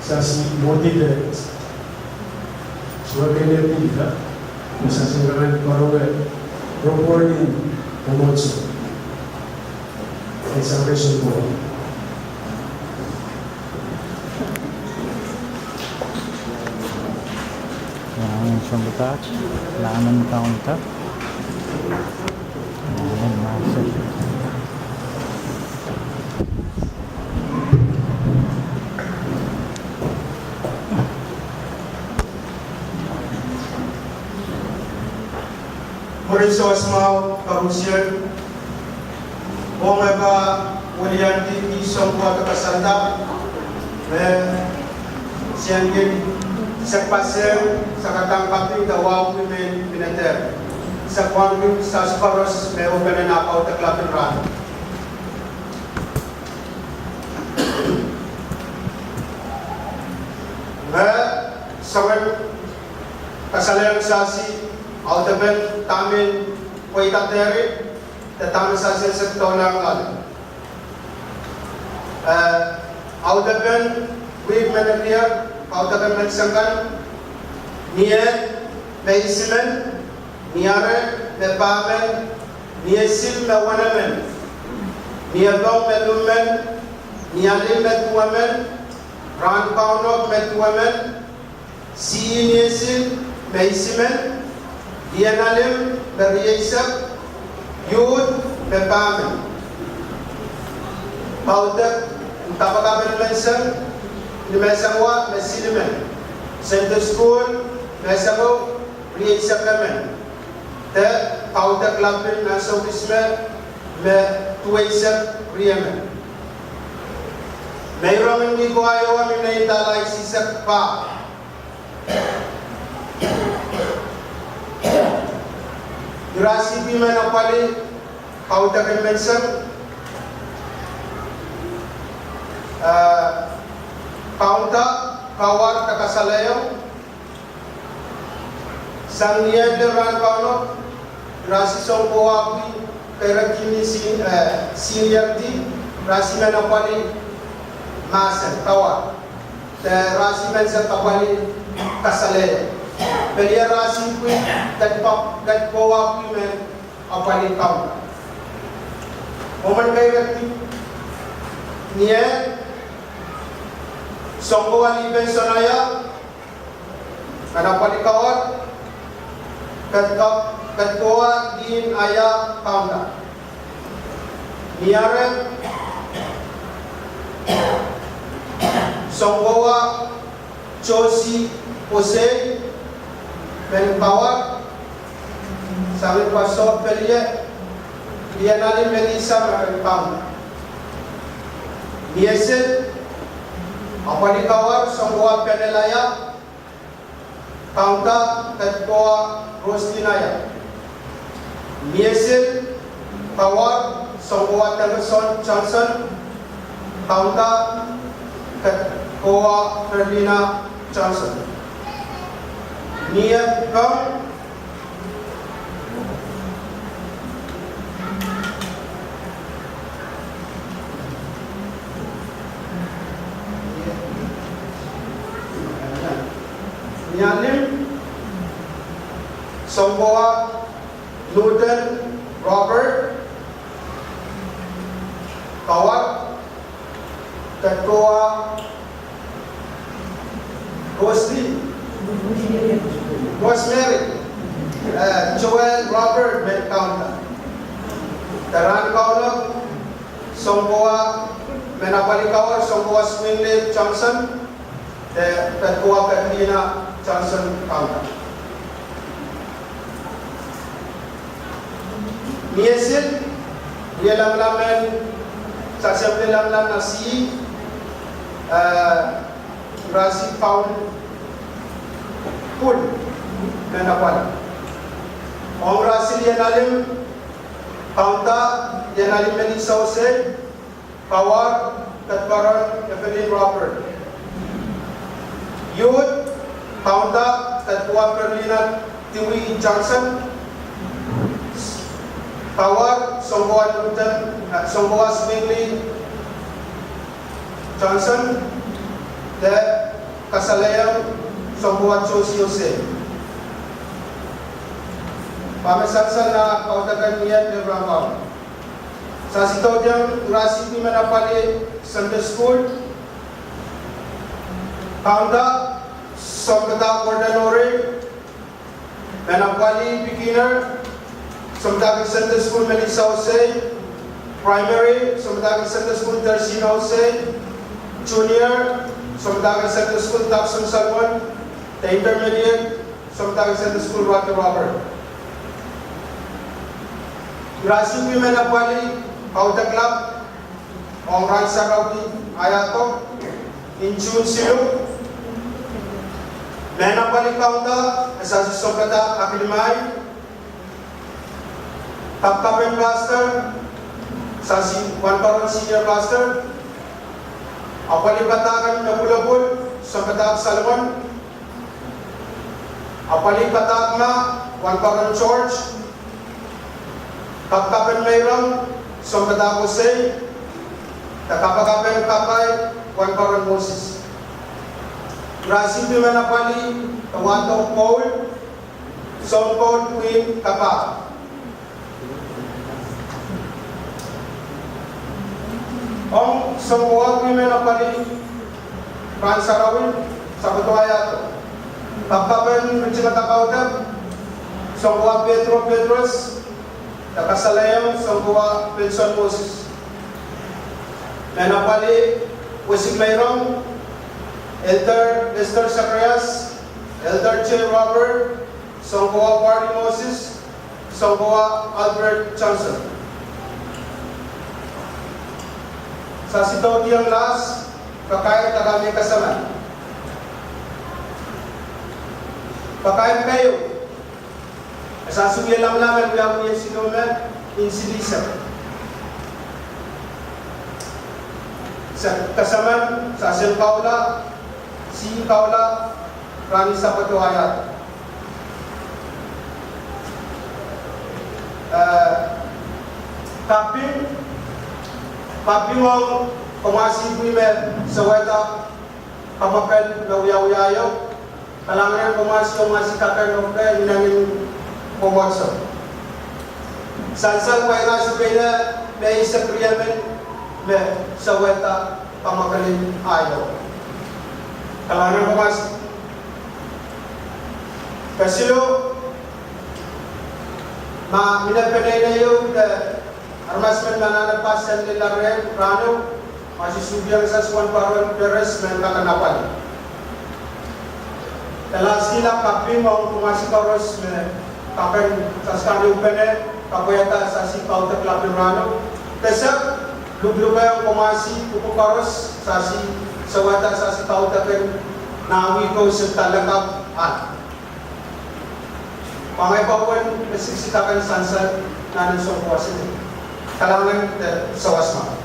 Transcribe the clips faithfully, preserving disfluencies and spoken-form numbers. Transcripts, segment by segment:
Sasi mwohdi de suwed en epida, me sasi ngarain pwarowe report en mwomwohdiso. Exhortation board. Yang sounpwukat, lamen kaunta. Lamen master. Mwurin sawas mwahu koarusie, ong e pahn weliandi ni sounpwukat kasalda me se kin sehse, sakadahn kaping de wahu pwihn mehn miniter. Se pahn kin sehse koaros me openen ah kaudok lapin rahn. Ngehi soangen kasalehiong sasi audepen dahme pweida deri, de dahme sasi sehse dohlahng loale. Eh, audepen wihk me nekier, audepen menseng kan, mie me isimen, mie ire me pahmen, mie sil me wenemen, mie pwong me lumen, mie alim me duwemen, rahn kaunop me duwemen, sie niesil me isimen, lien alim me rieisek, youth me pahmen. Kaudok en kapakap en menseng, ni menseng wet me silimen. Sunday school, menseng wet rieisek emen. De kaudok lapin nan soukis me, me duweisek riemen. Meirong en wihko Iowa mi nein dala eisek pahr. Rasihki men apwalih kaudok en menseng, eh, kaunda, kawar de kasalehiong. Sang ni ehu rahn kaunop, rasih sounkowa pwihn kerekihni sin, eh, senior D, rasih men apwalih mahsen, kawar. De rasih menseng apwalih kasalehiong. Pil ie rasih pwihn, ket pwak, ket kowa pwihn men apwalih kaunda. Omen keirek di, ni ehu, sounkowa lih pension aia, kan apwalih kawar, ket, ket kowa lih aia kaunda. Ni aren, sounkowa Josie Osei, men kawar, sang ni paso pil ie, Lienali Melissa, men kaunda. Ni esil, apwalih kawar, sounkowa Penel aia, kaunda, ket kowa Roslin aia. Ni esil, kawar, sounkowa Tengeson Johnson, kaunda, ket kowa Ferlina Johnson. Ni ehu, ni alim, sounkowa Newton Robert, kawar, ket kowa Rosemary, Rosemary, eh, Joel Robert, men kaunda. De rahn kaunop, sounkowa, men apwalih kawar, sounkowa Swingley Johnson, de ket kowa Katrina Johnson, kaunda. Ni esil, wie lamalam en, sasepte lamalam na si, eh, rasih Paul Pul, men apwalih. Ong rasih Lienalim, kaunda, Lienalim Melissa Osei, kawar, ket koaron Evelyn Robert. Youth, kaunda, ket kowa Perlina Dewey Johnson, kawar, sounkowa Newton, eh, sounkowa Swingley Johnson, de kasalehiong sounkowa Josie Osei. Pahn me sansal nan kaudok en ni ehu rahn kaunop. Sasi dohdiong rasih pwihn men apwalih Sunday School, kaunda, sounpadahk Gordon Ore, men apwalih beginner, sounpadahk Sunday School Melissa Osei, primary, sounpadahk Sunday School Tersina Osei, junior, sounpadahk Sunday School Tapson Salmon, de intermediate, sounpadahk Sunday School Roger Robert. Rasih pwihn men apwalih kaudok lap, ong rahn sarawi aia ko, en June siluh, men apwalih kaunda, sasi sounpadahk Akilimai, kapkapen pastor, sasi Wanparon senior pastor, apwalih padahk en Epwulopwul, sounpadahk Salmon, apwalih padahk ma, Wanparon George, kapkapen meirong, sounpadahk Osei, de kapkapen kapai, Wanparon Moses. Rasih pwihn men apwalih, wahdo Paul, sounpwong pwihn kapah. Ong sounkowa pwihn men apwalih rahn sarawi, Sapwtoi aia ko, kapkapen ritingada kaudok, sounkowa Pedro Petros, de kasalehiong sounkowa Benson Moses. Men apwalih wesik meirong, Elder Lester Zacharias, Elder J Robert, sounkowa Barney Moses, sounkowa Albert Johnson. Sasi dohdiong lahs, pakair dahme kasamwo. Pakair keieu, Sasi wie lamalam en wiawi en silo me insilihsek. Se kasaman, sasi en kaula, sih kaula, rahn sapwado aia. Eh, kaping, kaping ong komwasi pwe me seweda kamwakel me wiawi aio. Kalahngan en komwasi, komwasi kaping ong pwe inangin komwasi. Sansal pwe inasi pwe ine me isek riemen me seweda kamwakel en aio. Kalahngan en komwasi. Kesiluh, ma mie peneinei ieu de aramas men me anahne pass en lella rehn rahno, ma sihsihkiong sasi wen paron peres men kak apwal. Kalahngan en kaping ong komwasi koaros me kaping sasi kan upene kapwaiada sasi kaudok lapin rahno. Kesek, luklukehng komwasi pwuko koaros sasi seweda sasi kaudok en nahwi ko sehse lakapw ahd. Pwe ngehi pahn wia me siksik akan sansal nan en sounpwong wasa. Kalahngan de sawas mwahu.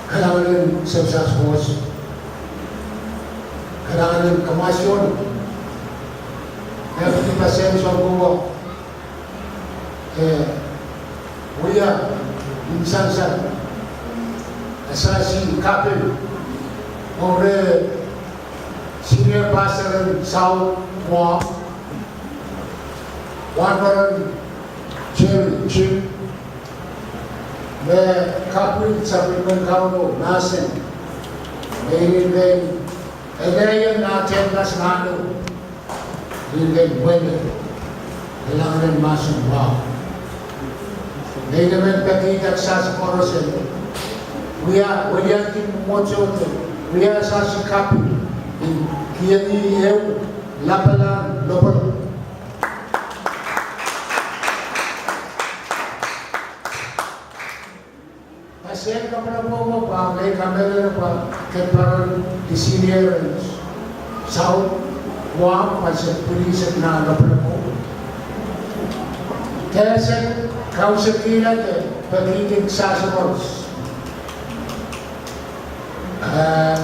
Kalahngan en sawas mwahu. Kalahngan en komwasi ong. Ngehi pahn pil pasen sounpwong wasa. Eh, wia, insensual. Sasi kaping ong reh senior pastor en South Guam, Reverend Jerry Chip, me kaping sapwellimen Kauno mahsen, me inenen, elehieng nah tehnpas mahno. Ni lel wele, kalahngan en mahsen mwahu. Nei nemen pekihda sasi koaros en wia, weliandi mwomwohdiso, wia sasi kaping, ni kiheng ehu lapalahn lopwolopwol. Pastor, kapwuramwuramwa pwe ngehi kamehlele pwe ke pahn di senior en South Guam, pwe se pwilihsek nan lopwolopwol. Ke sehse kausekihla de pekihdi sasi koaros. Eh,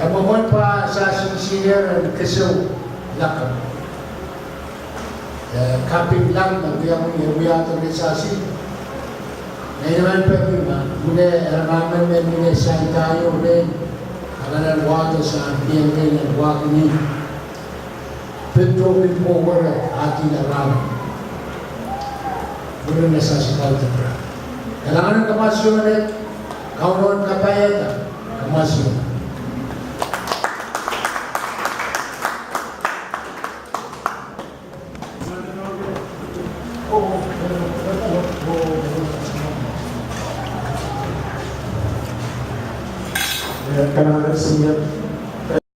e mwomwen pwe sasi senior en keseu lakapw. Eh, kaping lang me wiawi, e wiahda rehn sasi. Nei nemen peki ma, mie aramas men me mie saikinte ieu rehn, a kak wahdo sang kiheng rehn wahdo ni. Pil tohn pil pwukoa were, a kihla rahn. Mwurin me sasi kaudok rahn. Kalahngan en komwasi ong, Kauno en kapaiada komwasi ong.